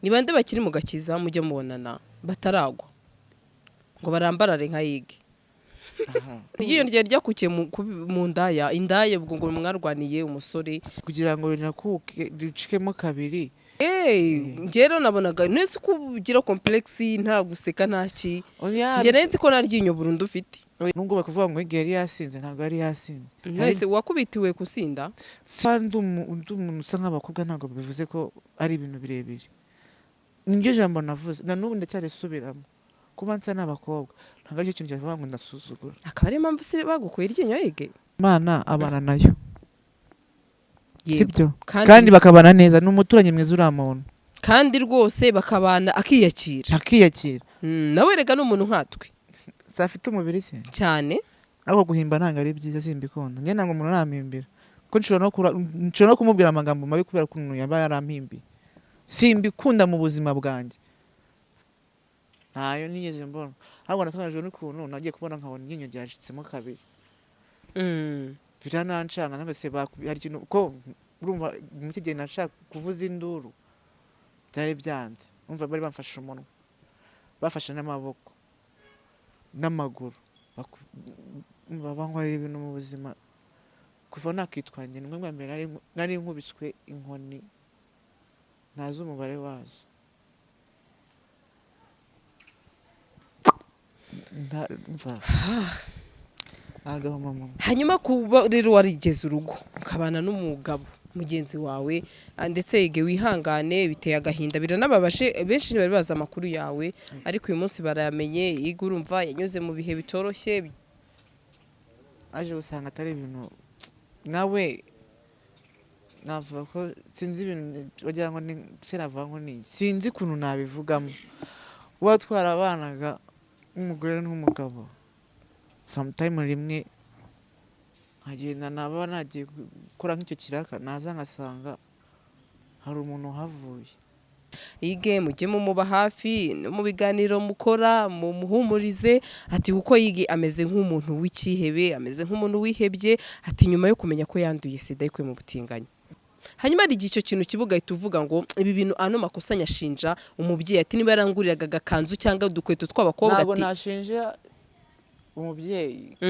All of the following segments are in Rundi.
Ni bande bakiri mu gakiza mujya mubonana bataragwa ngo barambarare nka Yige? Iryinyo ryari ryakukiye mu ndaya, indaya ubwo ngo mwarwaniye umusore. Kugira ngo rinakuke ricikemo kabiri. Njye rero nabonaga nese ko ugira complexe, nta guseka, nta ki. Oya. Njye nari nzi ko nta ryinyo burundu ufite. Nubwo bakuvuga ngo igihe yari yasinze, ntabwo yari yasinze. Mwese wakubitiwe kusinda. Ndi umuntu usa nk'abakobwa, ntabwo bivuze ko ari ibintu birebire. Niryo jambo navuze, na n'ubu ndacyarisubiramo: kuba nsa n'abakobwa ntabwo aricyo kintu cyavuga ngo ndasuzugura. Akaba ariyo mpamvu se bagukuye iryinyo, Yige? Imana abana nayo. Yego. Sibyo? Kandi, kandi bakabana neza, ni umuturanyi mwiza uriya muntu. Kandi rwose bakabana, akiyakira. Akiyakira. Nawe rega ni umuntu nkatwe. Si afite umubiri se? Cyane. Ariko guhimba ntabwo ari byiza, simbikunda njye. Ntabwo umuntu arampimbira kuko nshobora no kumubwira amagambo mabi kubera ko umuntu yaba yarampimbiye. Simbikunda mu buzima bwanjye, ntayo nigeze mbona. Ahubwo natangajwe n'ukuntu nagiye kubona nkabona iryinyo ryacitsemo kabiri. Biranancanga ntabwo se hari ikintu ko urumva muri iki gihe nashaka kuvuza induru byari byanze. Urumva bari bamfashe umunwa, bafashe n'amaboko n'amaguru, umva bankorera ibintu mu buzima kuva nakitwa njye nibwo bwa mbere nari nkubiswe inkoni ntazi umubare wazo. Umva agahomamunwa. Hanyuma kuba rero warigeze urugo ukabana n'umugabo mugenzi wawe, ndetse Yige wihangane, biteye agahinda, biranababaje. Benshi ntibari bazi amakuru yawe, ariko uyu munsi barayamenye. Yige urumva yanyuze mu bihe bitoroshye. Aje gusanga atari ibintu nawe navuga ko sinzi ibintu wagira ngo ni se, navuga ngo ni sinzi ukuntu nabivugamo. Kuba twarabanaga nk'umugore n'umugabo, sometime rimwe nkagenda naba nagiye gukora nk'icyo kiraka, naza ngasanga hari umuntu uhavuye. Yige mujye mumuba hafi no mu biganiro mukora, mumuhumurize ati kuko Yige ameze nk'umuntu w'icyihebe, ameze nk'umuntu wihebye, ati nyuma yo kumenya ko yanduye sida ayikuye mu butinganyi. Hanyuma hari igihe icyo kintu kibuga ahita uvuga ngo ibi bintu, ano makosa nyashinja umubyeyi, ati niba yaranguriraga agakanzu cyangwa udukweto tw'abakobwa. Ntabwo ati nashinja umubyeyi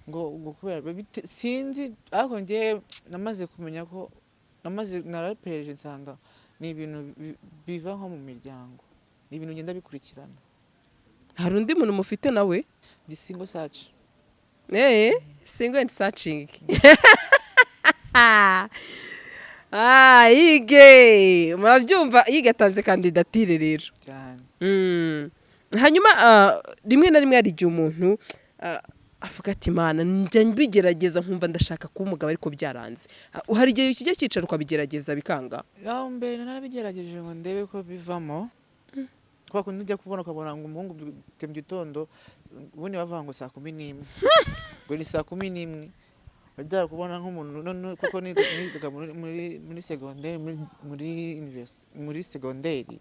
ngo kubera sinzi, ariko njyewe namaze kumenya ko namaze narapereje nsanga ni ibintu biva nko mu miryango, ni ibintu ngenda bikurikirana. Hari undi muntu mufite nawe? Ndi single search. Single and searching. Ah, Yige murabyumva, Yige atanze kandidatire rero. Cyane. Hanyuma rimwe na rimwe hari igihe umuntu avuga ati: "Mana, njya mbigerageza nkumva ndashaka kuba umugabo ariko byaranze." Hari igihe kijya cyicara ukabigerageza bikanga? Aho mbere narabigerageje ngo ndebe ko bivamo, kwa kundi ujya kubona ukabona ngo umuhungu byutse mu gitondo, ubundi bavuga ngo saa 11, ngo ni saa 11, wajya kubona nk'umuntu none kuko nigaga muri segonderi, muri segonderi.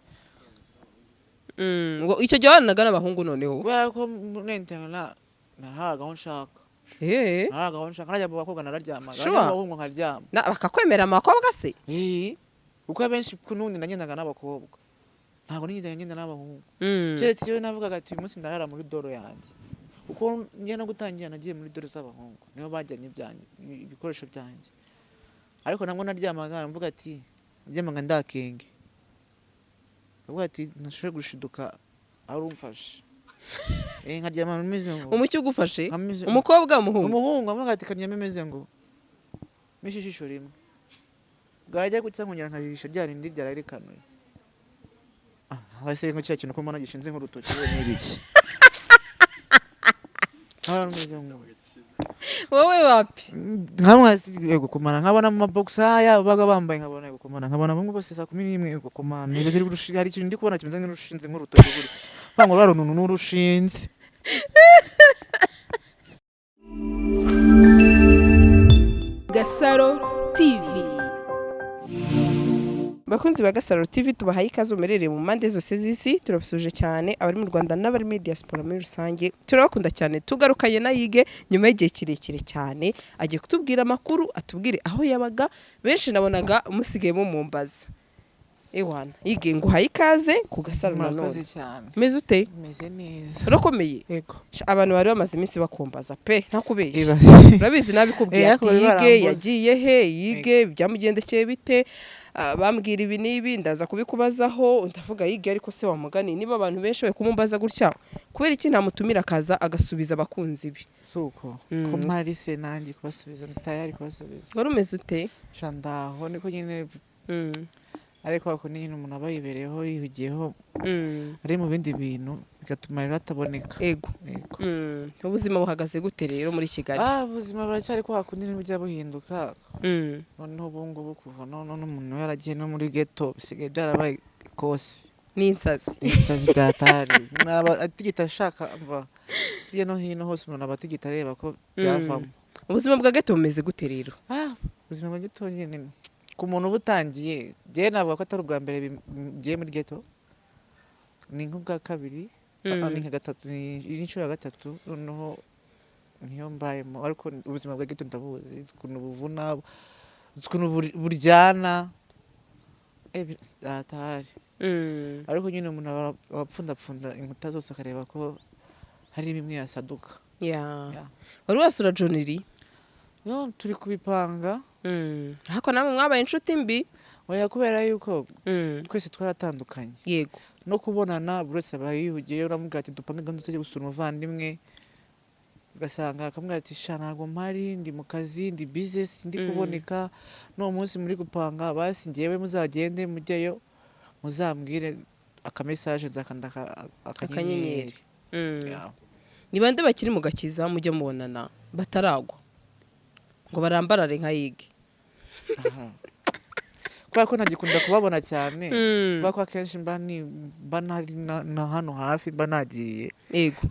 Ngo icyo gihe wabanaga n'abahungu noneho? Kubera ko muri internat narahaga aho nshaka. Narahaga aho nshaka, najya mu bakobwa nararyamaga, Sure. najya mu bahungu nkaryama. Bakakwemera mu bakobwa se? Eh, kuko abenshi kuko n'ubundi nagendaga n'abakobwa, ntabwo nigeze ngenda n'abahungu. Keretse iyo navugaga ati uyu munsi ndarara muri doro yanjye, kuko njya no gutangira nagiye muri doro z'abahungu, nibo bajyanye ibyanjye, ibikoresho byanjye, ariko nabwo naryamaga mvuga ati naryamaga ndakenge, mvuga ati ntashobora gushiduka ari umfashe, nkaryama meze ngo Umucyo ugufashe. Nkameze Umukobwa, umuhungu? Umuhungu. Avuga ati karyame meze ngo mishe ijisho rimwe, bwajya gucya nkongera nkajisha rya rindi ryararikanuye. Ah, ese ngo cya kintu ko mbona gishinze nk'urutoki we ni ibiki? Nkaba meze ngo Wowe wapi? Nkamwe yego kumana, nkabona mu mabogisa yabo baga bambaye, nkabona yego kumana, nkabona bamwe bose saa 11 yego kumana. Niba ziri hari ikintu ndi kubona kimeze nk'urushinze nk'urutoki gutya, mvuga ngo rwa runtu n'urushinze. Gasaro TV. Bakunzi ba Gasaro TV, tubahaye ikaze mumerereye mu mpande zose z'isi. Turabasuje cyane abari mu Rwanda n'abari muri diaspora muri rusange, turabakunda cyane. Tugarukanye na Yige nyuma y'igihe kirekire cyane, agiye kutubwira amakuru, atubwire aho yabaga. Benshi nabonaga musigaye mumumbaza. Ewana Yige, nguhaye ikaze ku Gasaro Murakoze nanone. cyane. Meze ute? Meze neza. Urakomeye? Yego. Sha, abantu bari bamaze iminsi bakumbaza pe, ntakubeshya. Ibaze. Urabizi, nabikubwiye. Eh, Ati ariko bari Yige barambuze. yagiye he? Yige byamugendekeye bite? Ah, bambwira ibi n'ibi, ndaza kubikubazaho. Ndavuga Yige, ariko se wamugani niba abantu benshi bari kumumbaza gutya, kubera iki ntamutumira akaza agasubiza abakunzi be? Si uko ko mpari se nanjye kubasubiza, ndi tayari kubasubiza. Wari umeze ute? Sha, ndaho niko nyine, ariko ako nyine umuntu aba yibereyeho, yihugiyeho, ari mu bindi bintu, bigatuma rero ataboneka. Ego. Yego. Ubuzima buhagaze gute rero muri Kigali? Ah, ubuzima buracyari kwa kundi, ntibujya buhinduka. Noneho ubu ngubu kuva none n'umuntu yaragiye no muri ghetto, bisigaye byarabaye ikosi. N'insazi. Ibisazi byatari, umuntu aba atigita ashaka mva hirya no hino hose, umuntu aba atigita areba ko byavamo. Ubuzima bwa ghetto bumeze gute rero? Ah, ubuzima bwa ghetto nyine ku muntu uba utangiye, njyewe navuga ko atari ubwa mbere ngiye muri ghetto, ni nk'ubwa kabiri. Ah, ni nka gatatu, ni inshuro ya gatatu noneho niyo mbayemo, ariko ubuzima bwa ghetto ndabuzi, nzi ukuntu buvuna, nzi ukuntu buryana. Atahari. Ariko nyine umuntu aba apfundapfunda inkuta zose, akareba ko hari bimwe yasaduka. Yeah. Wari wasura John Lee? No, turi kubipanga. Ariko namwe mwabaye inshuti mbi. Oya, kubera yuko twese twaratandukanye, no kubonana buri wese aba yihugiye. Uramubwira ati dupange gahunda tujye gusura umuvandimwe, ugasanga akamubwira ati sha, ntabwo mpari, ndi mu kazi, ndi busy, ndi kuboneka n'uwo munsi muri gupanga. Basi njyewe muzagende mujyeyo, muzambwire akamesaje, nzakanda akanyenyeri. Akanyenyeri. Yeah. Ni bande bakiri mu gakiza mujya mubonana bataragwa ngo barambarare nka Yige? Aha. Kubera ko ntagikunda kubabona cyane, kubera ko akenshi mba ntari na hano hafi, mba nagiye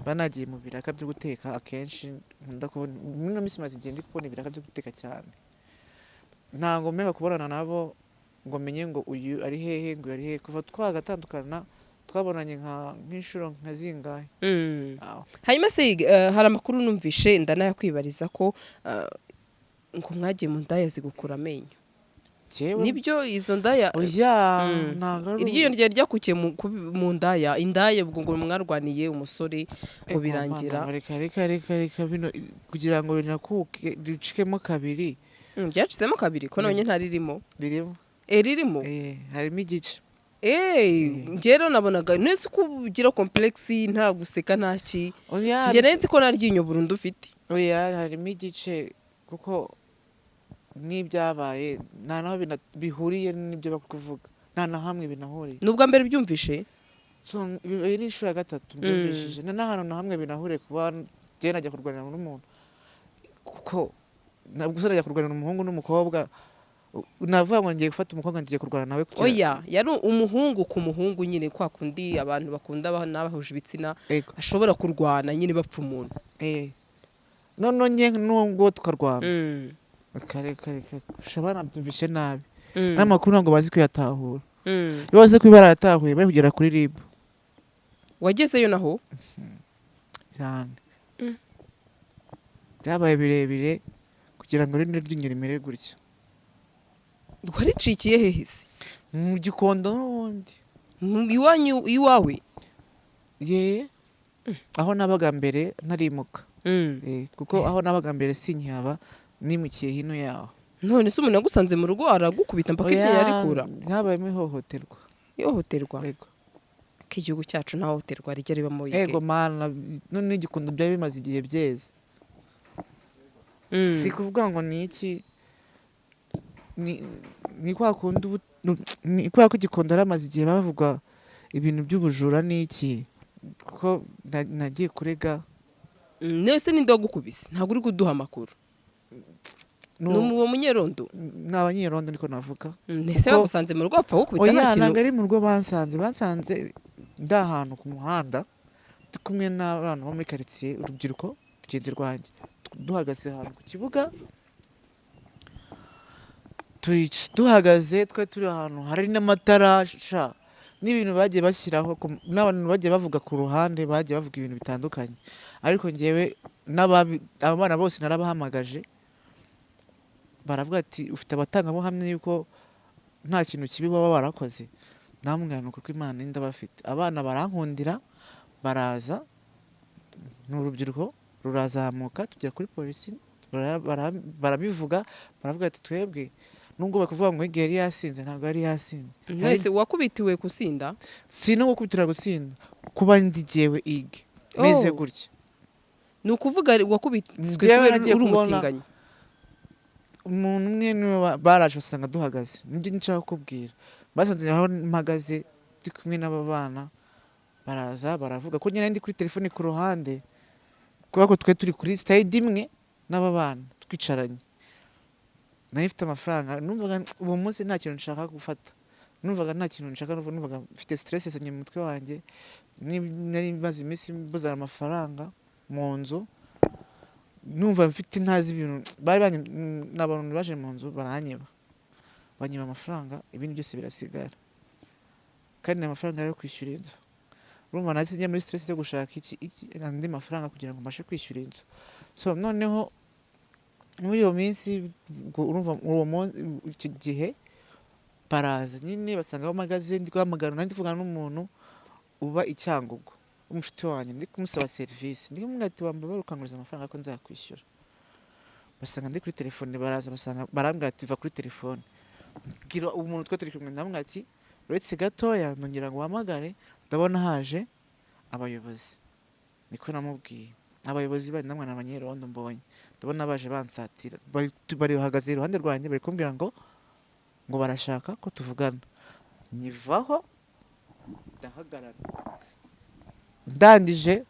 mba nagiye mu biraka byo guteka. Akenshi nkunda kubona, muri ino minsi maze igihe ndi kubona ibiraka byo guteka cyane, ntabwo mperuka kubonana nabo ngo menye ngo uyu ari hehe, ngo uyu ari hehe. Kuva twagatandukana twabonanye nk'inshuro nka zingahe. Aho. Hanyuma se Yige, hari amakuru numvishe, ndanayakwibariza, ko ngo mwagiye mu ndaya zigukura amenyo. Jyewe? Nibyo, izo ndaya? Oya, ntabwo ari Iryinyo ryari ryakukiye mu ndaya, indaya ubwo ngo mwarwaniye umusore ngo Ego, birangira. Mana, reka reka reka reka, bino kugira ngo binakuke ricikemo kabiri. Ryacitsemo kabiri ko nabonye ntaririmo. Ririmo. Eh, ririmo. Eh, harimo igice. Eh, njye rero nabonaga nese ko ugira complexe, nta guseka, nta ki. Oya. Njye nari nzi ko nta ryinyo burundu ufite. Oya, harimo igice, kuko n'ibyabaye nta naho bihuriye n'ibyo bari kuvuga, nta na hamwe binahuriye. Ni ubwa mbere byumvishe? So, iyi ni inshuro ya gatatu mbyumvishije. Nta n'ahantu na hamwe binahuriye kuba njyewe najya kurwanira n'umuntu, kuko ntabwo gusa najya kurwanira umuhungu n'umukobwa, navuga ngo ngiye gufata umukobwa, ngiye kurwana nawe kugira Oya, yari umuhungu ku muhungu nyine, kwa kundi abantu bakunda n'abahuje ibitsina ashobora kurwana nyine bapfa umuntu. Eh, none njye n'uwo tukarwana? Reka reka reka, sha, banabyumvishe nabi. N'amakuru ntabwo bazi kuyatahura. Iyo bazi kuba barayatahuye, bari kugera kuri RIB. Wagezeyo naho? Cyane. Byabaye birebire kugira ngo rino ryinyo rimere gutya. Waricikiye hehe se? Mu Gikondo n'ubundi. Iwanyu, iwawe? Ye, aho nabaga mbere ntarimuka. Eh, kuko aho nabaga mbere sinkihaba, nimukiye hino yaho. None se umuntu yagusanze mu rugo aragukubita mpaka iryo Oya, yarikura? Habayemo ihohoterwa. Ihohoterwa? Yego. Ko igihugu cyacu nta hohoterwa rijya ribamo, Yige. Ego mana, none Igikondo byari bimaze igihe byeze. Si kuvuga ngo ni iki, ni kwa kundi ni kubera ko Igikondo yari amaze igihe bavuga ibintu by'ubujura n'iki, kuko nagiye kurega. None se ninde wagukubise? Ntabwo uri kuduha amakuru. Ni uwo munyerondo? Ni abanyerondo, niko navuga. Ese bagusanze mu rugo bapfa gukubita nta Oya, kintu? ntabwo ari mu rugo bansanze. Bansanze ndi ahantu ku muhanda, ndi kumwe n'abana bo muri karitsiye, urubyiruko rugenzi rwanjye, duhagaze ahantu ku kibuga, turica duhagaze, twe turi ahantu hari n'amatara sha, n'ibintu bagiye bashyiraho n'abantu bagiye bavuga ku ruhande, bagiye bavuga ibintu bitandukanye, ariko njyewe abo bana bose narabahamagaje, baravuga ati ufite abatangabuhamya yuko nta kintu kibi baba barakoze. Namubwira ni uko Imana ninda bafite abana barankundira, baraza, ni urubyiruko rurazamuka, tujya kuri polisi, barabivuga, baravuga ati twebwe nubwo bakuvuga ngo igihe yari yasinze, ntabwo yari yasinze. Mwese wakubitiwe gusinda? Si no gukubitira gusinda, kuba ndi jyewe ige meze Oh. gutya. Ni ukuvuga wakubitswe Njyewe kubera nagiye uri kubona umutinganyi? Umuntu umwe niwe baraje basanga duhagaze, nibyo nshaka kukubwira. Basanze aho mpagaze ndi kumwe n'aba bana, baraza baravuga ko nyine ndi kuri telefone ku ruhande, kubera ko twe turi kuri side imwe n'aba bana twicaranye. Nari mfite amafaranga, numvaga uwo munsi nta kintu nshaka gufata, numvaga nta kintu nshaka, numvaga mfite stress zanjye mu mutwe wanjye. Nari maze iminsi mbuzana amafaranga mu nzu, numva mfite ntazi ibintu bari ni abantu baje mu nzu baranyiba, banyiba amafaranga, ibindi byose birasigara, kandi ni amafaranga yo kwishyura inzu. Urumva nahise njya muri stress yo gushaka iki andi mafaranga kugira ngo mbashe kwishyura inzu. So noneho muri iyo minsi ubwo urumva uwo munsi, icyo gihe baraza nyine basanga aho mpagaze, ndi guhamagara, nari ndi kuvugana n'umuntu uba i Cyangugu w'umushuti wanjye, ndi kumusaba serivisi, ndi kumubwira ati wambabara ukanguriza amafaranga ko nzakwishyura. Basanga ndi kuri telefone, baraza basanga, barambwira ati va kuri telefone, bwira umuntu twe turi kumwe. Ndamubwira ati uretse gatoya nongera ngo uhamagare, ndabona haje abayobozi. Niko namubwiye. Abayobozi bari namwe abanyerondo mbonye, ndabona baje bansatira, bari bahagaze iruhande rwanjye, bari kumbwira ngo barashaka ko tuvugana. Nyivaho ndahagarara, ndangije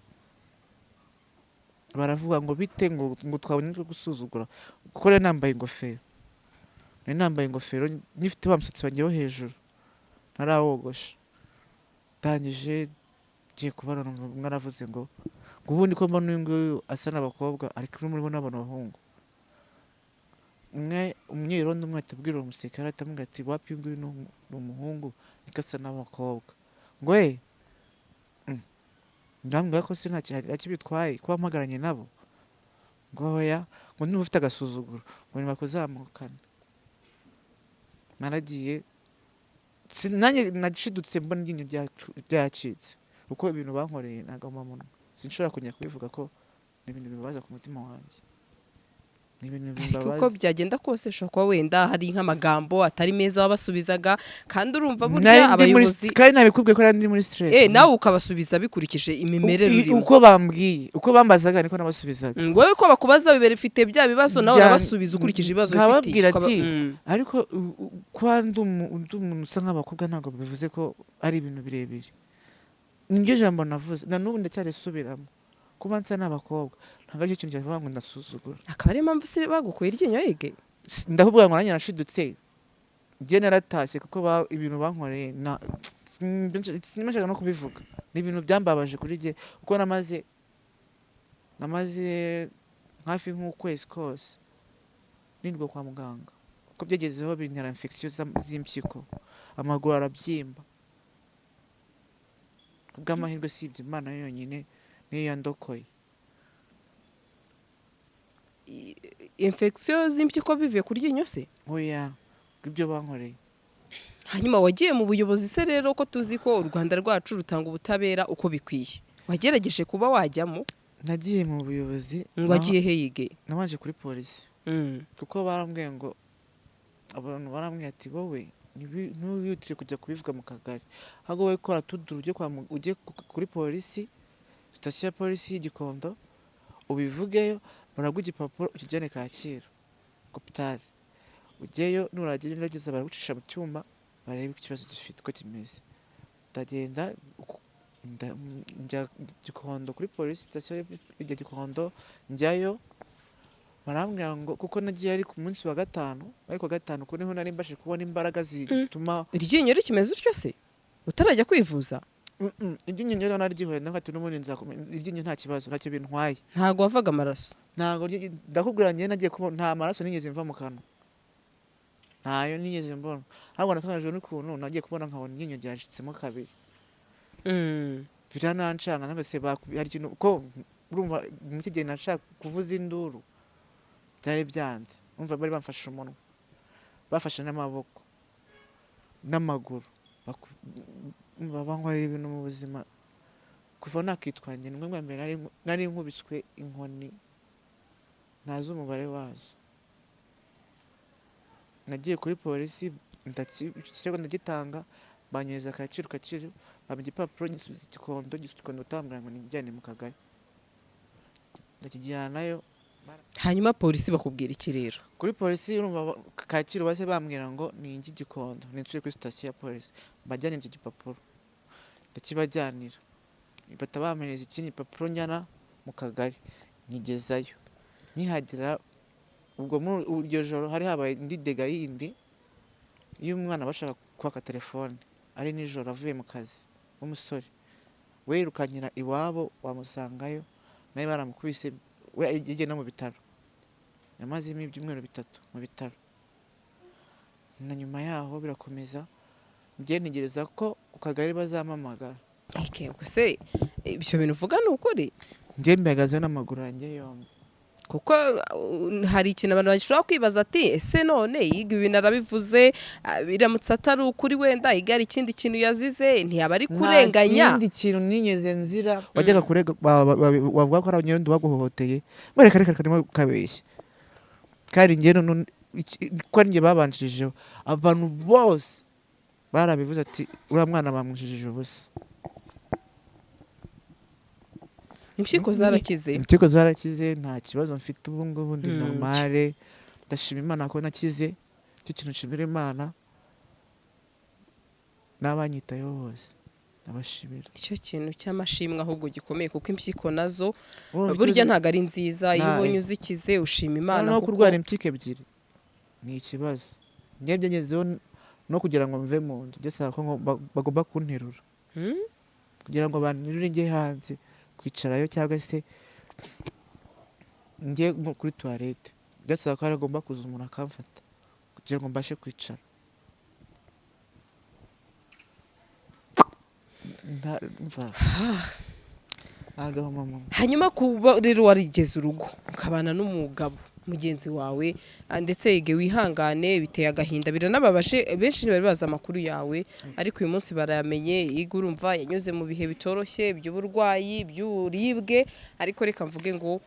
baravuga ngo bite, ngo twabonye twe gusuzugura, kuko rero nambaye ingofero, nari nambaye ingofero nyifite wa musatsi wanjye wo hejuru ntarawogosha. Ndangije ngiye kubona numva umwe aravuze ngo ubundi ko mbona uyu nguyu asa n'abakobwa, ariko muri bo n'abana abahungu. Umwe umunyerondo umwe ahita abwira uwo musirikare, ahita amubwira ati wapi, uyu nguyu ni umuhungu, niko asa n'abakobwa. Ngo we ndamubwira ko se nta kintu bitwaye kuba mpagaranye nabo? Ngo oya, ngo niba ufite agasuzuguro ngo ntibakuzamukane. Naragiye, nanjye nashidutse mbona iryinyo ryacitse, kuko ibintu bankoreye nagahomamunwa, sinshobora kongera kubivuga ko ni ibintu bibabaza ku mutima wanjye, ni ibintu Ariko uko bimbabaza. byagenda kose, ushobora kuba wenda hari nk'amagambo atari meza wabasubizaga, kandi urumva Nari burya ndi muri abayobozi kandi nabikubwiye ko nari ndi muri stress. Nawe ukabasubiza bikurikije imimerere urimo. Uko bambwiye, uko bambazaga niko nabasubizaga. Wowe ko bakubaza bibera ifite bya bibazo, nawe urabasubiza ukurikije ibibazo wifitiye. Nkababwira ati ariko kuba ndi umuntu usa nk'abakobwa ntabwo bivuze ko ari ibintu birebire. Niryo jambo navuze, na n'ubu ndacyarisubiramo: kuba nsa n'abakobwa ntabwo aricyo kintu cyavuga ngo ndasuzugura. Akaba ariyo mpamvu se bagukuye iryinyo yige? Ndakubwira ngo nanjye nashidutse, njye naratashye kuko ibintu bankoreye sinashaka no kubivuga, ni ibintu byambabaje kuri jye, kuko namaze hafi nk'ukwezi kose nirwa kwa muganga, kuko byagezeho bintera infection z'impyiko, amaguru arabyimba. Kubw'amahirwe si ibyo, Imana yonyine niyo yandokoye. Infection z'impyiko bivuye ku ryinyo se? Oya, ibyo bankoreye. Hanyuma wagiye mu buyobozi se rero, ko tuzi ko u Rwanda rwacu rutanga ubutabera uko bikwiye, wagerageje kuba wajyamo? Nagiye mu buyobozi. Ngo wagiye he yige? Nabanje kuri polisi, kuko barambwiye ngo abantu barambwiye ati wowe ntiwihutire kujya kubivuga mu kagari, ahubwo wowe kora tuduru ujye ujye kuri polisi, sitasiyo ya polisi y'Igikondo, ubivugeyo, baraguha igipapuro ukijyane Kacyiru hopitali, ujyeyo, nuragera gerageza baragucisha mu cyuma barebe uko ikibazo gifite uko kimeze. Ndagenda njya Gikondo kuri polisi, sitasiyo ya Gikondo, njyayo barambwira ngo kuko nagiye ari ku munsi wa gatanu, ariko wa gatanu kuko niho nari mbashe kubona imbaraga zituma. Iryinyo rikimeze utyo se utarajya kwivuza? Iryinyo rero naryihoreye, ndavuga ati n'ubundi nzakomeza iryinyo, nta kibazo, ntacyo bintwaye. Ntabwo wavaga amaraso? Ntabwo ndakubwira njyewe nagiye kubona nta maraso nigeze mva mu kanwa, ntayo nigeze mbona, ahubwo natangajwe n'ukuntu nagiye kubona nkabona iryinyo ryacitsemo kabiri. Biranancanga ntabwo se hari ikintu ko urumva muri iki gihe nashaka kuvuza induru byari byanze. Urumva bari bamfashe umunwa, bafashe n'amaboko n'amaguru. Bankorera ibintu mu buzima kuva nakitwa njye, nibwo bwa mbere nari nkubiswe inkoni ntazi umubare wazo. Nagiye kuri polisi, ikirego ndagitanga, banyohereza Kacyiru. Kacyiru bampa igipapuro, gisubiza Gikondo, Gikondo batambwira ngo nijyane mu kagari, ndakijyanayo. Hanyuma polisi bakubwira iki rero? Kuri polisi, urumva, Kacyiru base bambwira ngo ninjye Gikondo, ninsubire kuri sitasiyo ya polisi mbajyanire icyo gipapuro. Ndakibajyanira, bahita bampereza ikindi gipapuro njyana mu kagari. Nkigezayo, nkihagera ubwo muri iryo joro hari habaye indi dégât yindi y'umwana bashaka kwaka telefone ari nijoro avuye mu kazi, w'umusore wirukanyira iwabo wamusangayo, nawe baramukubise, we yagiye no mu bitaro, yamazemo ibyumweru 3 mu bitaro. Na nyuma yaho birakomeza, njye ntegereza ko ku kagari bazampamagara. Eke, ubwo se ibyo bintu uvuga ni ukuri? Njye mbihagazeho n'amaguru yanjye yombi. Kuko hari ikintu abantu bashobora kwibaza ati: "Ese none yiga ibintu arabivuze, biramutse atari ukuri, wenda yiga hari ikindi kintu yazize, ntiyaba ari kurenganya?" Nta kindi kintu nigeze nzira. Wajyaga kurega, wavuga ko ari abanyerondo baguhohoteye, ngo reka reka reka, ndimo kabeshya. Kandi njye ko ari njye babanjirijeho, abantu bose barabivuze ati: "Uriya mwana bamwijijije ubusa." Impyiko zarakize? Impyiko zarakize, nta kibazo mfite ubu ngubu, ndi normale. Ndashima Imana ko nakize. Icyo kintu nshimira Imana n'abanyitayeho bose, ndabashimira. Icyo kintu cy'amashimwe ahubwo gikomeye, kuko impyiko nazo Urumva burya ikibazo- ntabwo ari nziza. Iyo ubonye uzikize ushima Imana. Noneho Kuko kurwara impyiko ebyiri ni ikibazo. Njye byangezeho no kugira ngo mve mu nzu byasaba ko bagomba kunterura kugira ngo banterure njye hanze kwicarayo cyangwa se njye nko kuri toilette, byasaba ko hagomba kuza umuntu akamfata kugira ngo mbashe kwicara. Mva, agahomamunwa. Hanyuma kuba rero warigeze urugo ukabana n'umugabo mugenzi wawe, ndetse yige wihangane, biteye agahinda, biranababaje. Benshi ntibari bazi amakuru yawe, ariko uyu munsi barayamenye. Yiga, urumva yanyuze mu bihe bitoroshye by'uburwayi, by'uburibwe, ariko reka mvuge ngo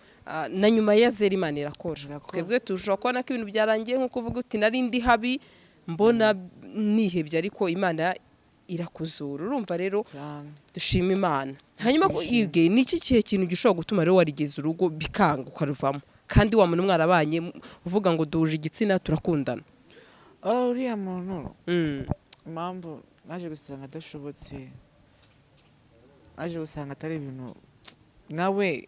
na nyuma ya zero Imana irakora. Irakora. Twebwe tushobora kubona ko ibintu byarangiye, nk'uko uvuga uti: "Nari ndi habi, mbona nihebye," ariko Imana irakuzura. Urumva rero, Cyane. dushima Imana. Hanyuma yibwe ni iki kihe kintu gishobora gutuma rero warigeze urugo bikanga ukaruvamo, kandi wa muntu mwarabanye, uvuga ngo duhuje igitsina, turakundana? Oh, uriya muntu, impamvu naje gusanga adashobotse, naje gusanga atari ibintu nawe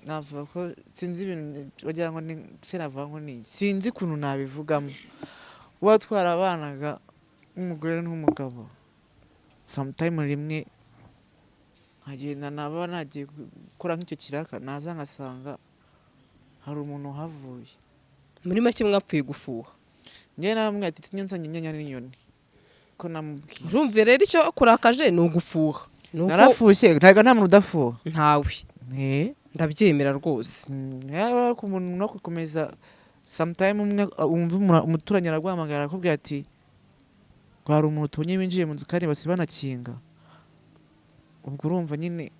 navuga ko sinzi ibintu wagira ngo ni se, navuga ngo ni iki? Sinzi ukuntu nabivugamo. Kuba twarabanaga nk'umugore n'umugabo, sometime rimwe nkagenda, naba nagiye gukora nk'icyo kiraka, naza ngasanga hari umuntu uhavuye. Muri make mwapfuye gufuha. Njyewe naramubwiye ati: "Sinjye nsanga inyanya n'inyoni," ko namubwiye. Urumva rero, icyo kurakaje ni ugufuha. Ni uko Narafushye, ntabwo nta muntu udafuha. Ntawe. Eh. Ndabyemera rwose. Yaba ku muntu no gukomeza, sometime umwe wumva umuturanyi araguhamagara akakubwira ati ngo hari umuntu tubonye winjiye mu nzu kandi basi banakinga, ubwo urumva nyine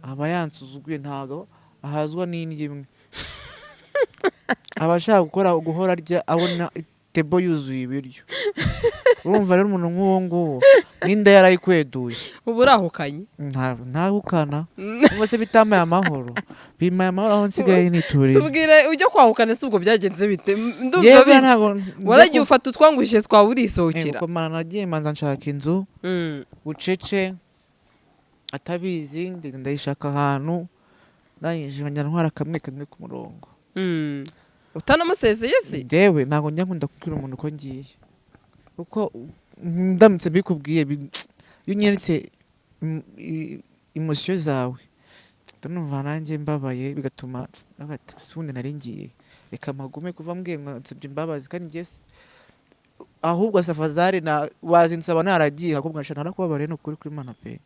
aba yansuzuguye, ntabwo ahazwa n'indyo imwe, aba ashaka gukora guhora arya abona table yuzuye ibiryo. Urumva rero, umuntu nk'uwo nguwo n'inda yarayikweduye. Uba urahukanye. Ntahukana. Ubwo se bitamaye amahoro, bimpaye amahoro aho nsigaye nituriye. Tubwire, ujya kwahukana se ubwo byagenze bite? Ndumva Yewe, ntabwo waragiye ufata utwangushye twawe urisohokera. Yego, mana, nagiye manza nshaka inzu bucece atabizi, ndagenda ndayishaka ahantu, ndangije nkajya ntwara kamwe kamwe ku murongo. Utanamusezeye se? Njyewe ntabwo njya nkunda kubwira umuntu ko ngiye, kuko ndamutse mbikubwiye, iyo unyeretse émotion zawe, ndumva nanjye mbabaye, bigatuma navuga ati: "Se ubundi nari ngiye, reka mpagume kuva mbwiye ngo nsabye imbabazi." Kandi njye ahubwo safazari na wazinsaba naragiye, ahubwo nshaka narakubabariye, ni ukuri kuri Imana pe,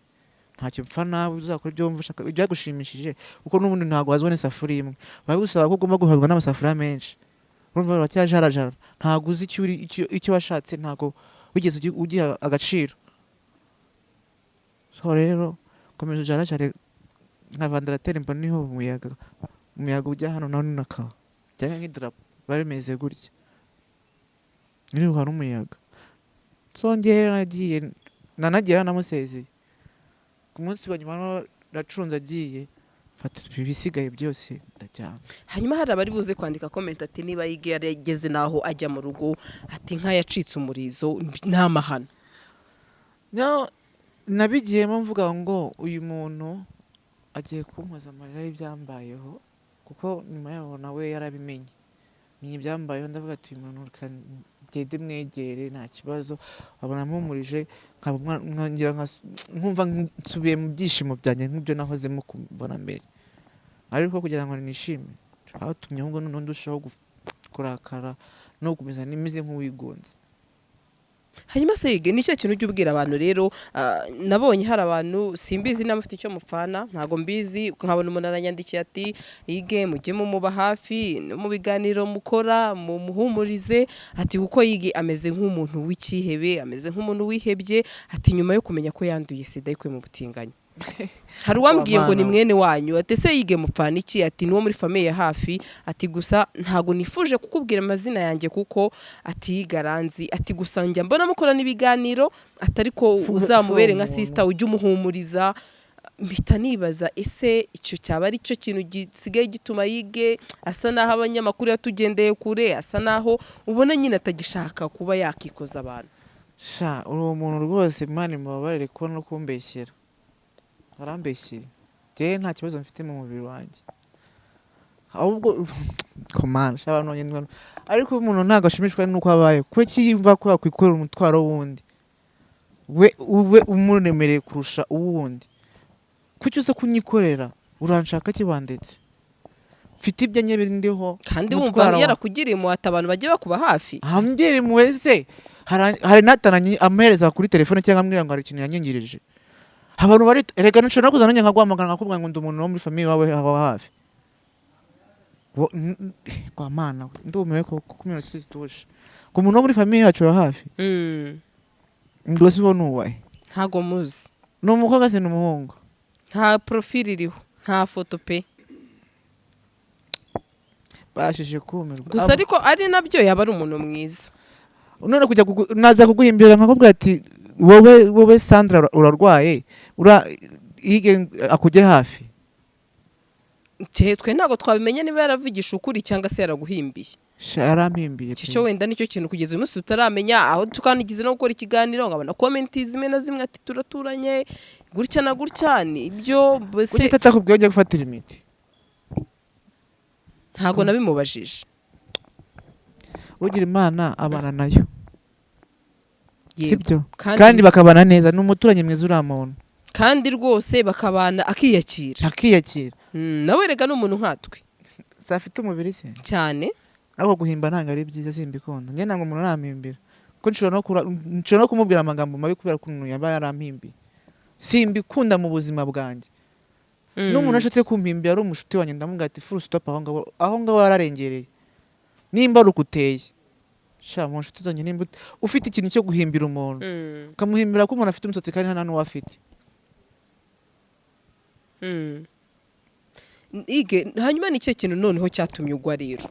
ntacyo mpfa nawe, uzakora ibyo wumva ushaka ibyagushimishije, kuko n'ubundi ntabwo wazwa n'isafuriya imwe, biba bigusaba ko ugomba guhabwa n'amasafuriya menshi. Urumva baracyajarajara, ntabwo uzi icyo uri, icyo washatse, ntabwo Wigeze ugiha agaciro? So rero komeza ujarajare nka ventilateur, mbona niho umuyaga ujya hano naho nunakawa, cyangwa nk'idarapo biba bimeze gutya, niruha n'umuyaga. So njyewe nagiye, nanagiye namusezeye ku munsi wa nyuma, nacunze agiye, mfata ibisigaye byose ndajyana. Hanyuma hari abari buze kwandika comment ati niba yiga yarageze n'aho ajya mu rugo, ati nk'ayacitse umurizo, ni amahano. No, nabigiyemo mvuga ngo uyu muntu agiye kumpoza amarira y'ibyambayeho, kuko nyuma yaho nawe yarabimenye, menya ibyambayeho. Ndavuga ati uyu muntu reka ngende mwegere, nta kibazo, abona mpumurije, nkaba nkongera nkumva nsubiye mu byishimo byanjye nk'ibyo nahozemo kuva na mbere. Ariko kugira ngo nishime hatumye ahubwo noneho ndushaho kurakara no gukomeza nimeze nk'uwigunze. Hanyuma se yige, ni cyo kintu ujya ubwira abantu rero? Nabonye hari abantu, simbizi niba mufite icyo mupfana, ntabwo mbizi, nkabona umuntu aranyandikiye ati yige mujye mumuba hafi no mu biganiro mukora, mumuhumurize, ati kuko yige ameze nk'umuntu w'icyihebe, ameze nk'umuntu wihebye, ati nyuma yo kumenya ko yanduye sida ayikuye mu butinganyi. Hari uwambwiye ngo ni Wamana. mwene wanyu, ati ese yige mupfana iki? Ati ni uwo muri famille ya hafi, ati gusa ntabwo nifuje kukubwira amazina yanjye kuko ati yigaranzi, ati gusa njya mbona mukora n'ibiganiro, ati ariko uzamubere nka umuntu. sister ujye umuhumuriza. Mpita nibaza, ese icyo cyaba ari cyo kintu gisigaye gituma yige asa naho abanyamakuru yatugendeye kure, asa naho ubona nyine atagishaka kuba yakikoza abantu? Sha, uwo muntu rwose Imana imubabarire ko no kumbeshyera arambeshyeye. Njyewe nta kibazo mfite mu mubiri wanjye, ahubwo komana sha abantu banyarwanda. Ariko umuntu ntabwo ashimishwa n'uko abaye, kuki yumva ko yakwikorera umutwaro w'uwundi, we ube umuremereye kurusha uwundi? Kuki uza kunyikorera? Uranshaka kibandetse mfite ibyo nye ndiho. Kandi wumva umutwaro yarakugiriye umuhata, abantu bajye bakuba hafi. Ambwira impuhwe se? Hari natananye amuhereza kuri telefone cyangwa ambwira ngo hari ikintu yanyingirije. Abantu bari erega nshobora no kuza nanjye nkaguhamagara nkakubwira ngo ndi umuntu wo muri famille wawe aho hafi. Kwa mana we, ndumiwe ko kumira zituje ku muntu wo muri famille yacu wa hafi. Ngo se uwo nuwahe? Ntago muzi. Ni umukobwa se, ni umuhungu? Nta profile iriho, nta foto pe. Bashije kumirwa. Gusa ariko ari nabyo, yaba ari umuntu mwiza. None kujya naza kuguhimbira nkakubwira ati wowe Sandra urarwaye, ura yige akujye hafi. Twe ntabwo twabimenya niba yaravugisha ukuri cyangwa se yaraguhimbiye. Sha, yarampimbiye Icyo pe. Cyo wenda nicyo kintu kugeza uyu munsi tutaramenya, aho tukanigize no gukora ikiganiro nkabona comment zimwe na zimwe ati turaturanye gutya na gutya, ni ibyo mbese. Kuki atakubwiye ujya gufatira imiti? Ntabwo nabimubajije. Ugira Imana abana nayo. Yego. Sibyo? Kandi, kandi bakabana neza, ni umuturanyi mwiza uriya muntu. Kandi rwose bakabana akiyakira. Akiyakira. Nawe rega ni umuntu nkatwe. Safite umubiri se? Cyane. Ariko guhimba ntabwo ari byiza, simbikunda njye, ntabwo umuntu arampimbira kuko nshobora no kumubwira amagambo mabi kubera ko umuntu yaba yarampimbiye. Simbikunda mu buzima bwanjye. N'umuntu ashatse kumpimbira ari umushuti wanjye, ndamubwira ati full stop aho ngaho, aho ngaho yararengereye. Nimba ari ukuteye sha mu nshuti zanjye, nimba ufite ikintu cyo guhimbira umuntu, ukamuhimbira ko umuntu afite umusatsi kandi nta n'uwo afite. Ige, hanyuma ni cyo kintu noneho cyatumye ugwa rero?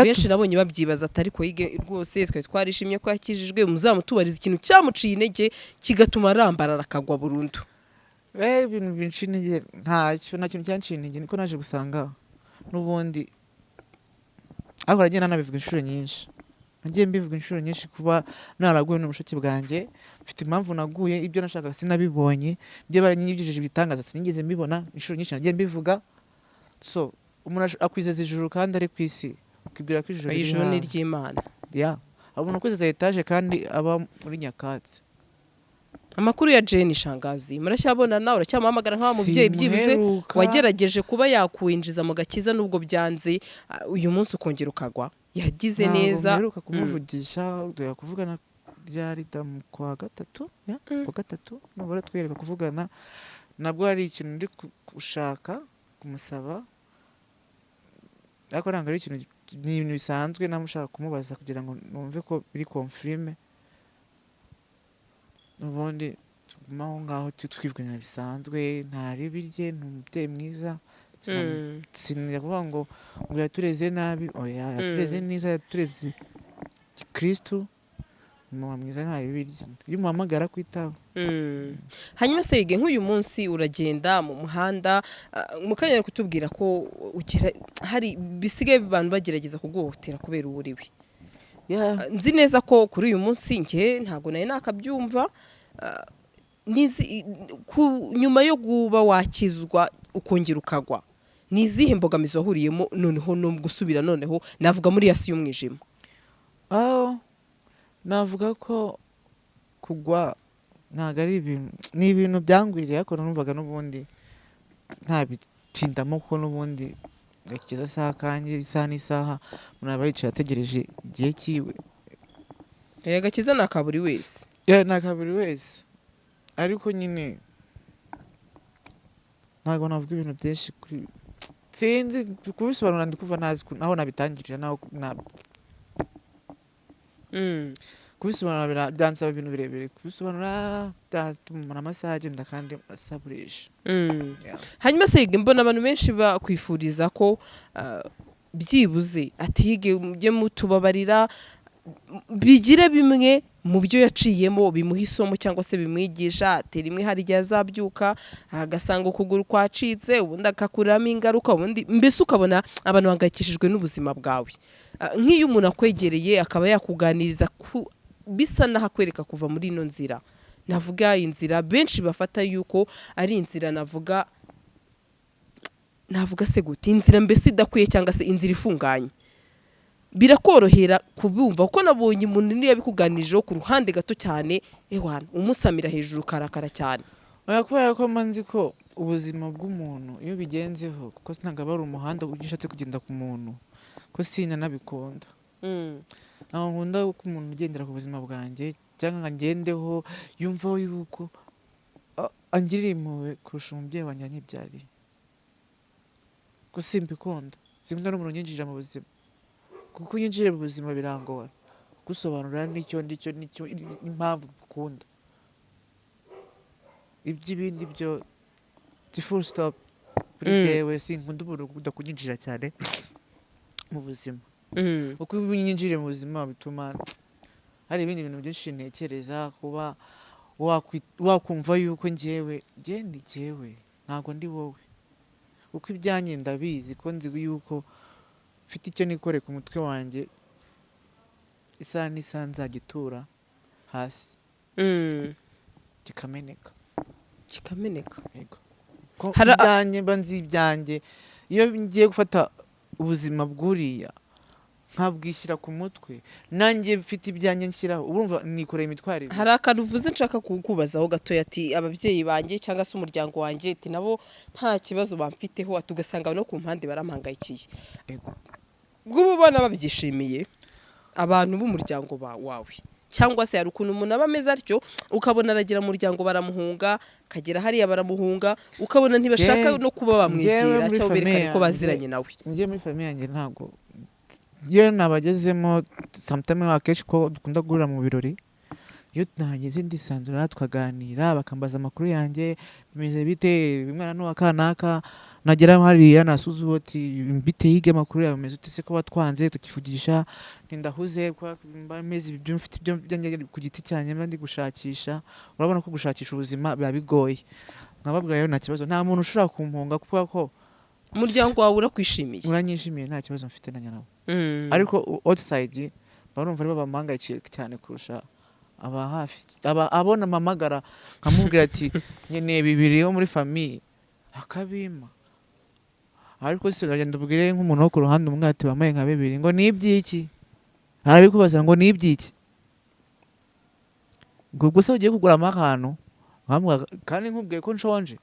Benshi nabonye babyibaza ati ariko yige rwose twari twarishimye ko yakijijwe, muzamutubariza ikintu cyamuciye intege kigatuma arambarara akagwa burundu. Ibintu binca intege ntacyo, nta kintu cyanciye intege. Niko naje gusanga n'ubundi, ariko nagiye nanabivuga inshuro nyinshi, nagiye mbivuga inshuro nyinshi, kuba naraguye n'ubushake bwanjye, mfite impamvu naguye, ibyo nashakaga sinabibonye, ibyo baranyigishije ibitangaza sinigeze mbibona. Inshuro nyinshi nagiye mbivuga. So umuntu akwizeza ijuru kandi ari ku isi, ukibwira ko ijuru riri Ijuru ni hanze. Ry'Imana. Ya, abona ukwizeza etaje kandi aba muri nyakatsi. Amakuru ya Jane Shangazi, muracyabonana? Uracyamuhamagara nk'aho mubyeyi byibuze Simuheruka. wagerageje kuba yakwinjiza mu gakiza nubwo byanze, uyu munsi ukongera ukagwa, yagize Ntabwo neza. mperuka kumuvugisha. Duheruka kuvugana ryari da? Mu kwa gatatu ya? Kwa gatatu nubwo twiheruka kuvugana, nabwo hari ikintu ndi gushaka kumusaba, ariko ntabwo ari ikintu, ni ibintu bisanzwe namushaka kumubaza kugira ngo numve ko biri confirmé. Ubundi tuguma aho ngaho, twivugana bisanzwe, nta ribi rye, ni umubyeyi mwiza. Sinajya kuvuga ngo yatureze nabi, oya, yatureze neza, yatureze gikristu, ni umumama mwiza, nta ribi rye, iyo umuhamagara kwitaba. Hanyuma se Yige, nk'uyu munsi uragenda mu muhanda, mu kanya ari kutubwira ko ugera hari bisigaye abantu bagerageza kuguhohotera kubera uwo uriwe. Nzi neza ko kuri uyu munsi njye ntabwo nari nakabyumva. Nyuma yo kuba wakizwa ukongera ukagwa, ni izihe mbogamizi wahuriyemo noneho no gusubira, noneho navuga muri ya si y'umwijima? Aho navuga ko kugwa ntabwo ari ibintu, ni ibintu byangwiriye, ariko numvaga n'ubundi ntabitindamo, kuko n'ubundi gakiza isaha kanjye, isaha n'isaha umuntu aba yicaye ategereje igihe cyiwe. Agakiza ni aka buri wese. Yeah, ni aka buri wese, ariko nyine ntabwo navuga ibintu byinshi kuri, sinzi kubisobanura, ndi kuva ntazi aho nabitangirira naho kubisobanura byansaba ibintu birebire kubisobanura, byatuma umuntu amasaha agenda kandi asaburisha. Yeah. Hanyuma se Yige, mbona abantu benshi bakwifuriza ko byibuze ati Yige mujye mutubabarira, bigire bimwe mu byo yaciyemo bimuha isomo cyangwa se bimwigisha, ati rimwe hari igihe azabyuka agasanga ukuguru kwacitse, ubundi akakuriramo ingaruka, ubundi mbese ukabona abantu bahangayikishijwe n'ubuzima bwawe. Nk'iyo umuntu akwegereye akaba yakuganiriza ku bisa n'aho akwereka kuva muri ino nzira, navuga inzira benshi bafata yuko ari inzira, navuga se gute, inzira mbese idakwiye cyangwa se inzira ifunganye, birakorohera kubumva? Kuko nabonye umuntu niyo yabikuganijeho ku ruhande gato cyane, ewana umusamira hejuru karakara cyane. Oya, kubera ko mba nzi ko ubuzima bw'umuntu iyo bigenzeho, kuko ntabwo aba ari umuhanda ujya ushatse kugenda ku muntu, ko sinanabikunda. Ntabwo nkunda ko umuntu ugendera ku buzima bwanjye cyangwa ngo angendeho yumva yuko angirira impuhwe kurusha umubyeyi wanjye yanyibyariye, ko simbikunda. Sinkunda n'umuntu unyinjirira mu buzima, kuko iyo unyinjiriye mu buzima birangora gusobanura n'icyo ndicyo n'icyo n'impamvu ngukunda. Iby'ibindi byo ti full stop kuri jyewe. Sinkunda umuntu ukunda kunyinjira cyane mu buzima, kuko iyo unyinjiriye mu buzima bituma hari ibindi bintu byinshi ntekereza kuba wakumva yuko njyewe njye ni jyewe, ntabwo ndi wowe, kuko ibyanjye ndabizi, ko nzi yuko mfite icyo nikore ku mutwe wanjye, isaha n'isaha nzagitura hasi kikameneka. Kikameneka. Yego. Ko ibyanjye mba nzi ibyanjye, iyo ngiye gufata ubuzima bw'uriya nkabwishyira ku mutwe, nanjye mfite ibyanjye nshyiraho, urumva nikoreye imitwaro ibiri. Hari akantu uvuze nshaka kukubazaho gatoya, ati ababyeyi banjye cyangwa se umuryango wanjye, ati nabo nta kibazo bamfiteho, ati ugasanga no ku mpande barampangayik'iye. Yego. Bw'ubu ubona babyishimiye abantu b'umuryango wawe, cyangwa se hari ukuntu umuntu aba ameze atyo, ukabona aragira mu muryango baramuhunga, akagera hariya baramuhunga, ukabona ntibashaka no kuba bamwegera Njyewe muri cyangwa berekane famille ko baziranye nawe? Njye muri famille yanjye ntabwo, iyo nabagezemo sometime, akenshi ko dukunda guhurira mu birori, iyo nahageze ndisanzura tukaganira, bakambaza amakuru yanjye, bimeze bite, umwana ni uwa kanaka. Nagera hariya nasuzuba ati bite yige, amakuru yawe bimeze ute se, ko watwanze tukivugisha, ntindahuze kuba mba meze ibyo mfite ibyo byanjye ku giti cyanjye mba ndi gushakisha. Urabona ko gushakisha ubuzima biba bigoye. Nkababwira rero nta kibazo, nta muntu ushobora kumpunga kuko ko Umuryango wawe urakwishimiye? Uranyishimiye, nta kibazo mfite na nabo. Ariko outside barumva aribo bamuhangayikiye cyane kurusha aba hafi, aba abona mpamagara nkamubwira ati nkeneye bibiri yo muri famille akabima. Ariko se uragenda ubwire nk'umuntu wo ku ruhande umwe ati wampaye nka bibiri, ngo ni iby'iki? Arabikubaza ngo ni iby'iki, ngo ubwo se ugiye kuguramo akantu? Nkamubwira, kandi nkubwiye ko nshonje,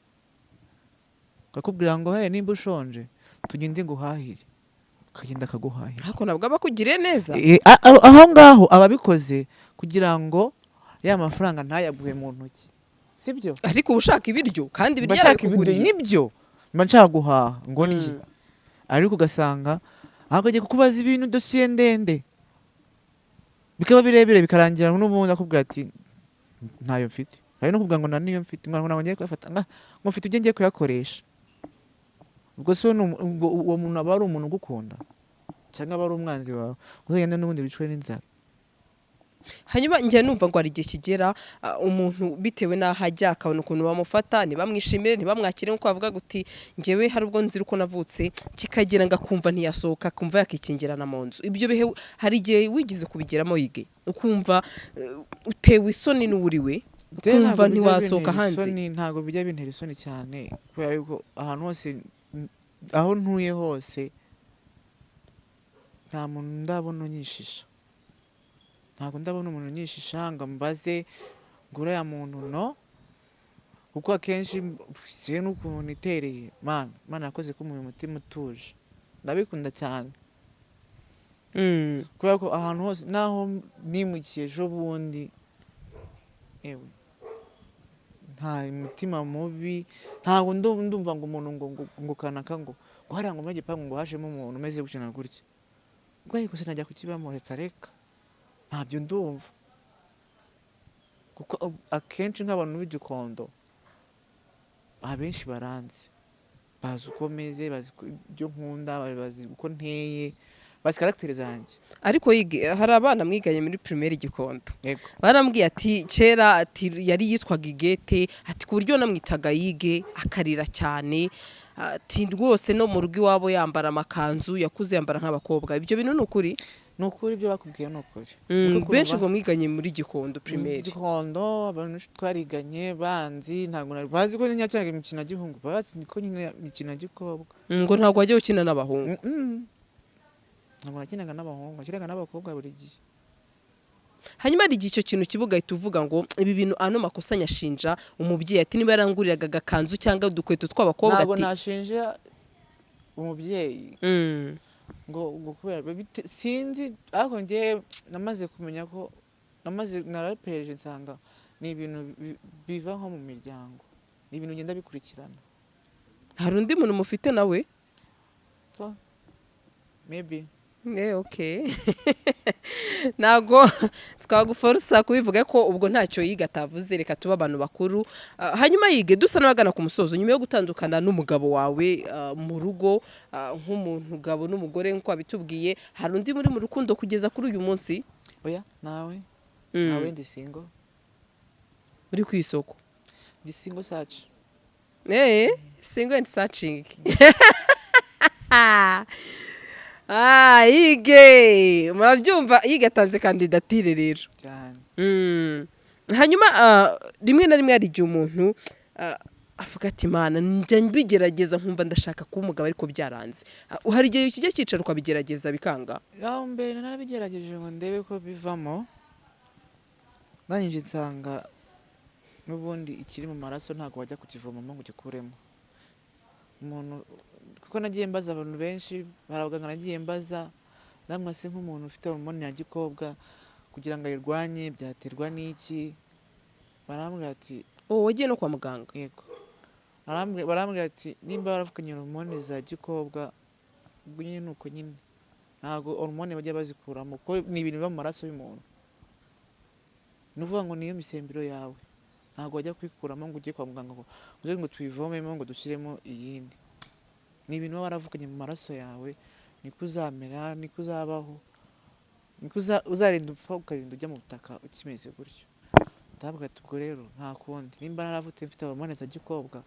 akakubwira ngo he, nimba ushonje tugende nguhahire, akagenda akaguhahira. Ariko ntabwo aba akugiriye neza. Aho ngaho aba abikoze kugira ngo ya mafaranga ntayaguhe mu ntoki, sibyo? Ariko uba ushaka ibiryo kandi Mba ibiryo nshaka ibiryo. yarabikuguriye. Nibyo, mba nshaka guhaha ngo ndye. Ariko ugasanga ahubwo agiye kukubaza ibintu, dosiye ndende, bikaba birebire, bikarangira n'ubundi akubwira ati Ntayo mfite. Hari no kuvuga ngo nta niyo mfite, ngo ntabwo ngiye kuyafata, ngo mfite ibyo ngiye kuyakoresha. Ubwo se ubwo uwo muntu aba ari umuntu ugukunda cyangwa aba ari umwanzi wawe? Uzagenda n'ubundi wicwe n'inzara. Hanyuma njya numva ngo hari igihe kigera, umuntu bitewe n'aho ajya akabona ukuntu bamufata, ntibamwishimire, ntibamwakire, nk'uko bavuga guti njyewe hari ubwo nzira uko navutse, kikagera ngo akumva ntiyasohoka, akumva yakikingirana mu nzu. Ibyo bihe hari igihe wigeze kubigeramo, yige ukumva utewe isoni n'uwuriwe, Njyewe ukumva ntabwo bijya ntiwasohoka bintera hanze? isoni, ntabwo bijya bintera isoni cyane, kubera yuko ahantu hose aho ntuye hose nta muntu ndabona unyishisha. Ntabwo ndabona umuntu unyishisha ngo ambaze ngo uriya muntu, no kuko akenshi siyo n'ukuntu nitereye. Mana, Imana yakoze ko umuntu umutima utuje, ndabikunda cyane, kubera ko ahantu hose naho nimukiye ejo bundi, ewe, nta mutima mubi, ntabwo ndumva ngo umuntu ngo kanaka ngo hariya ngo muri gipangu ngo hajemo umuntu umeze gutya na gutya, ngo ariko sinajya kukibamo, reka reka, ntabyo ndumva. Kuko akenshi nk'abantu b'Igikondo abenshi baranzi, bazi uko meze, bazi ibyo nkunda, bazi uko nteye, bazi caractère zanjye. Ariko yige, hari abana mwiganye muri primaire Gikondo Yego. barambwiye ati kera ati yari yitwaga Igete, ati ku buryo namwitaga Yige akarira cyane, ati rwose no mu rugo iwabo yambara amakanzu, yakuze yambara nk'abakobwa. Ibyo bintu ni ukuri? Ni ukuri, ibyo bakubwiye ni ukuri. Kuko ukuntu Benshi ngo mwiganye muri Gikondo primaire. Gikondo, abantu twariganye banzi, ntabwo nari bazi ko nyine imikino ya gihungu, bazi ko nyine imikino ya gikobwa. Ngo ntabwo wajya ukina n'abahungu? Ntabwo nakinaga n'abahungu, nakinaga n'abakobwa buri gihe. Hanyuma hari igihe icyo kintu kibuga ahita uvuga ngo ibi bintu, ano makosa nyashinja umubyeyi, ati niba yaranguriraga agakanzu cyangwa udukweto tw'abakobwa. Ntabwo Ati nashinja umubyeyi ngo kubera sinzi, ariko njyewe namaze kumenya ko namaze narapereje nsanga ni ibintu biva nko mu miryango, ni ibintu bigenda bikurikirana. Hari undi muntu mufite nawe? So, maybe. Okay, ntabwo twaguforosa kubivuga ko ubwo ntacyo Yiga atavuze, reka tube abantu bakuru. Hanyuma Yige, dusa n'abagana ku musozo, nyuma yo gutandukana n'umugabo wawe, mu rugo, nk'umuntu gabo n'umugore nk'uko wabitubwiye, hari undi muri mu rukundo kugeza kuri uyu munsi? Oya, nawe. Nawe, ndi single. Uri ku isoko? Ndi single search. Single and searching. Yige, murabyumva, Yige atanze kandidatire rero. Cyane. Hanyuma rimwe na rimwe hari igihe umuntu avuga ati Mana, njya mbigerageza nkumva ndashaka kuba umugabo ariko byaranze. Hari igihe kijya cyicara ukabigerageza bikanga? Aho mbere narabigerageje ngo ndebe ko bivamo, ndangije nsanga n'ubundi ikiri mu maraso ntabwo wajya kukivomamo ngo ugikuremo umuntu. Kuko nagiye mbaza abantu benshi, hari abaganga nagiye mbaza, namwe se nk'umuntu ufite hormone ya gikobwa kugira ngo ayirwanye byaterwa n'iki? Barambwira ati Oh, wagiye no kwa muganga? Yego. Barambwira ati nimba waravukanye hormone za gikobwa, ubwo nyine ni uko nyine, ntabwo hormone bajya bazikuramo kuko ni ibintu biba mu maraso y'umuntu. Ni ukuvuga ngo niyo misemburo yawe, ntabwo wajya kuyikuramo ngo ujye kwa muganga ngo uze ngo tuyivomemo ngo dushyiremo iyindi. Ni ibintu uba waravukanye mu maraso yawe, niko uzamera, niko uzabaho, niko uzarinda upfa, ukarinda ujya mu butaka ukimeze gutyo. Ndavuga ati ubwo rero nta kundi, nimba naravutse mfite hormone za gikobwa.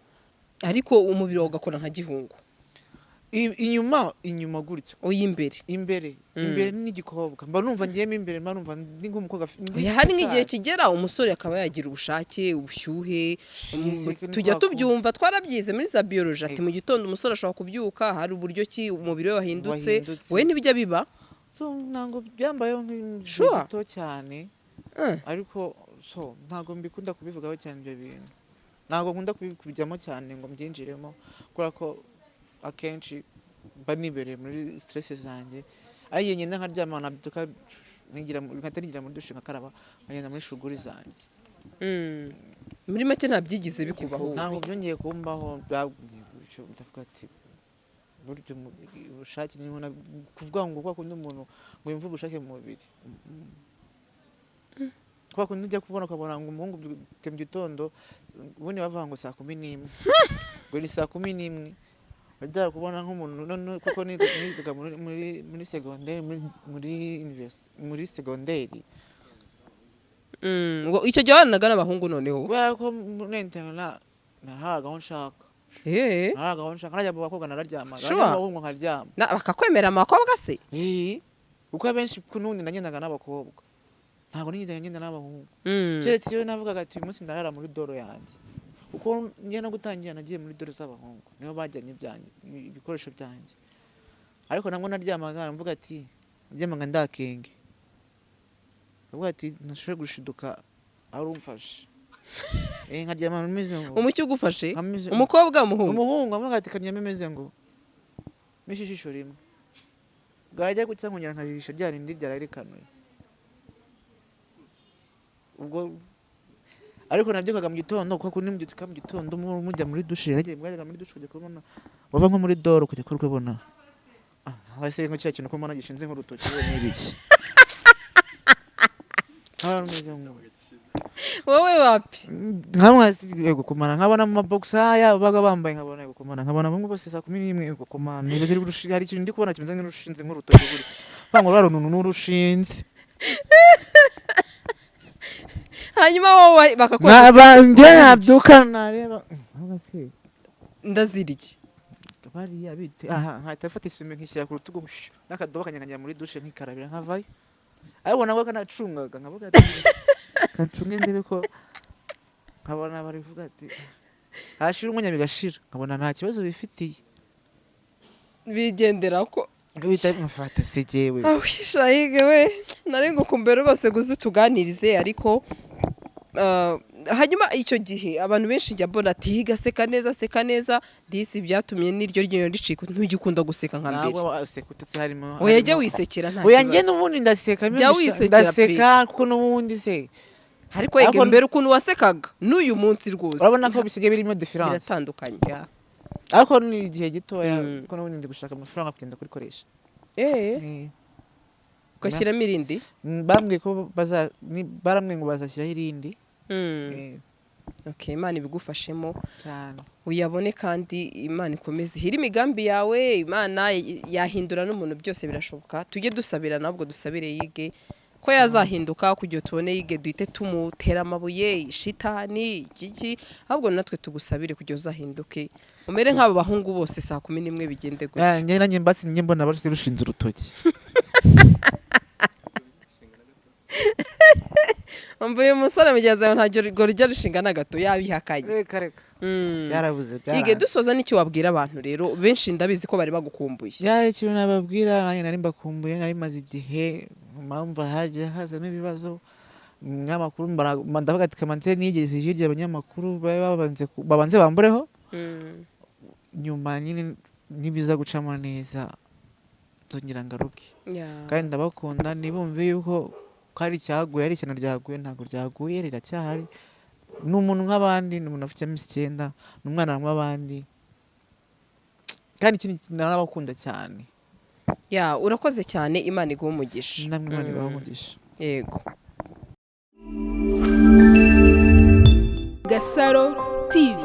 Ariko umubiri wawe ugakora nka gihungu? Inyuma gutya. Oya, imbere. Imbere. Imbere ni igikobwa, mba numva ngiyemo imbere, mba numva ndi nk'umukobwa ndi Oya, hari nk'igihe cyane. kigera umusore akaba yagira ubushake, ubushyuhe. Yes, ni Tujya kwa kundi. tubyumva, twarabyize muri za biology, ati mu gitondo umusore ashobora kubyuka hari uburyo ki umubiri we wahindutse. Wahindutse. Wowe ntibijya biba? So, ntabwo byambayeho nk'igihe Sure. gito cyane, ariko so ntabwo mbikunda kubivugaho cyane ibyo bintu, ntabwo nkunda kubijyamo cyane ngo mbyinjiremo, kubera ko akenshi mba nibereye muri stress zanjye. Ariko ngenda nkaryama, nabyuka nkahita nigira muri douche, nkakaraba, nkagenda muri shuguri zanjye. Muri make nta byigize bikubaho? Ntabwo byongeye kumbaho, byagumye gutyo. Ndavuga ati burya ubushake ni nko kuvuga ngo kwa kundi umuntu ngo yumve ubushake mu mubiri. Kwa kundi ujya kubona ukabona ngo umuhungu byutse mu gitondo, ubundi bavuga ngo saa 11, ngo ni saa 11, wajya kubona nk'umuntu none kuko nigaga muri segonderi, muri muri segonderi. Ngo icyo gihe wabanaga n'abahungu noneho? Kubera ko muri internat narahaga aho nshaka. Narahaga aho nshaka, najya mu bakobwa nararyamaga, najya mu bahungu nkaryama. Bakakwemera abakobwa se? Eh, kuko abenshi, kuko n'ubundi nagendaga n'abakobwa, ntabwo nigeze ngenda n'abahungu. Keretse iyo navugaga ati uyu munsi ndarara muri doro yanjye, kuko njye no gutangira nagiye muri doro z'abahungu, nibo bajyanye ibyanjye, ibikoresho byanjye. Ariko nabwo naryamaga mvuga ati, naryamaga ndakenge, mvuga ati ntashobora gushiduka ari umfashe. Eh, nkaryama meze ngo Umucyo ugufashe? Nkameze Umukobwa, umuhungu? Umuhungu. Avuga ati karyame meze ngo mishe ijisho rimwe, bwajya gucya nkongera nkajijisha rya rindi ryararikanuye. Ubwo ariko nabyukaga mu gitondo, kuko ni mubyuka mu gitondo mujya muri dushe, nagiye mwajyaga muri dushe kujya kubona wava nko muri doro kujya kubona, ah hasi nko cya kintu ko mbona gishinze nk'urutoki, we ni ibiki? Nkaba meze ngo Wowe wapi? Nkamwe yego kumana, nkabona mu mabogisa yabo baga bambaye, nkabona yego kumana, nkabona bamwe bose saa 11 yego kumana, niba ziri hari ikintu ndi kubona kimeze nk'urushinze nk'urutoki gutya, ntabwo rwa runtu n'urushinze. Hanyuma wowe bakakubaza? Nkaba njye nabyuka nareba nkavuga se Ndazira iki? Bariya bite aha, nkahita mfata isume nkishyira ku rutugu n'akadobo kanjye, nkajya muri dushe nkikarabira nkavayo. Ariko nabwo kanacungaga, nkavuga ati kancunge ndebe ko nkabona barivuga ati hashira umwanya bigashira, nkabona nta kibazo bifitiye. Bigendera ko Bihita bimufata se jyewe. Shayige we, nari ngukumbuye rwose guza utuganirize. Ariko hanyuma icyo gihe abantu benshi njya mbona ati higa seka neza, seka neza. Disi byatumye n'iryo ryinyo ricika, ntugikunda guseka nka mbere. Ntabwo waseka ututse harimo. Oya, jya wisekera, nta Oya, njye kibazo. n'ubundi ndaseka. Jya wisekera pe. Ndaseka kuko n'ubundi se Ariko yega Ariko mbere ukuntu wasekaga n'uyu munsi rwose urabona ko bisigaye birimo différence. Biratandukanye. Yeah. Ariko ni igihe gitoya, kuko n'ubundi ndi gushaka amafaranga kugenda kurikoresha. Ugashyiramo irindi? Bambwiye ko baza barambwiye ngo bazashyiraho irindi. Okay, Imana ibigufashemo Cyane. uyabone, kandi Imana ikomeze ihire imigambi yawe. Imana yahindura n'umuntu, byose birashoboka. Tujye dusabira, nabwo dusabire yige ko yazahinduka, kugira tubone yige duhite tumutera amabuye shitani iki, ahubwo natwe tugusabire kugira uzahinduke umere nk'abo bahungu bose, saa 11 bigende gutyo. Njye nanjye mbasi njye mbona bafite rushinze urutoki. Umva, uyu musore mugenzi wawe ntabwo rujya rushinga na gato, yabihakanye. Reka reka. Byarabuze. Yige, Byaranze. dusoza, n'icyo wabwira abantu rero? Benshi ndabizi ko bari bagukumbuye. Ya, ikintu nababwira, nanjye nari mbakumbuye, nari maze igihe mpamvu hajya hazamo ibibazo umunyamakuru ndavuga ati kamanze nigeze hirya, abanyamakuru babe babanze babanze bambureho. Nyuma nyine nibiza gucamo neza nzongera ngaruke. Kandi ndabakunda, ntibumve yuko ko ari icyaguye, ari ishyano ryaguye. Ntabwo ryaguye, riracyahari. Ni umuntu nk'abandi, ni umuntu ufite iminsi 9, ni umwana nk'abandi. Kandi ikindi ndanabakunda cyane. Ya, urakoze cyane, Imana iguhe umugisha. Namwe Imana ibahe umugisha. Yego. Gasaro TV.